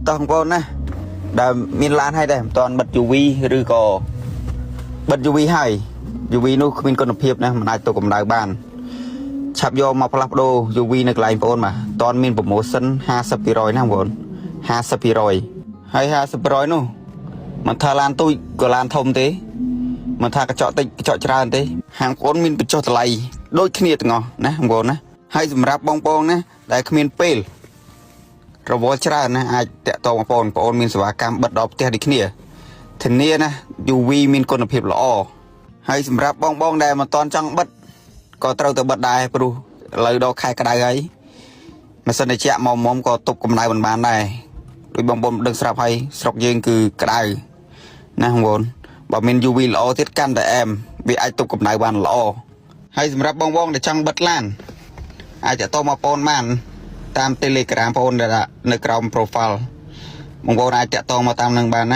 តោះបងប្អូនណាដែលមានឡានហើយដែរមិនតាន់បិទ UV ឬក៏បិទ UV ហើយ UV នោះគ្មានគុណភាពណាមិនអាចទប់កម្ដៅបាន ឆាប់យកមកផ្លាស់ប្ដូរ UV នៅកន្លែងបងប្អូនបាទតន់មាន promotion 50%ណាបងប្អូន50%ហើយ50%នោះមិនថាឡានទូចក៏ឡានធំទេមិនថាកញ្ចក់តិចកញ្ចក់ច្រើនទេហាងបងប្អូនមានបញ្ចុះតម្លៃដូចគ្នាទាំងអស់ណាបងប្អូនណាហើយសម្រាប់បងប្អូនណាដែលគ្មានពេលរវល់ច្រើនណាអាចតាក់ទងបងប្អូនបងប្អូនមានសេវាកម្មបិទដល់ផ្ទះដូចគ្នាធានាណា UV មានគុណភាពល្អហើយសម្រាប់បងបងដែលមិនតន់ចង់បិទ ក៏ត្រូវទៅបិទដែរព្រោះឥឡូវដល់ខែក្តៅហើយម៉ាស៊ីនត្រជាក់មកមុំក៏ទប់កម្ដៅមិនបានដែរដូចបងប្អូនដឹងស្រាប់ហើយស្រុកយើងគឺក្តៅណាបងប្អូនបើមាន UV ល្អទៀតកាន់តែអែមវាអាចទប់កម្ដៅបានល្អហើយសម្រាប់បងបងដែលចង់បិទឡានអាចតាក់ទងមកបងបានតាម Telegram បងប្អូនដែលដាក់នៅក្រោម profile បងប្អូនអាចតាក់ទងមកតាមនឹងបានណា។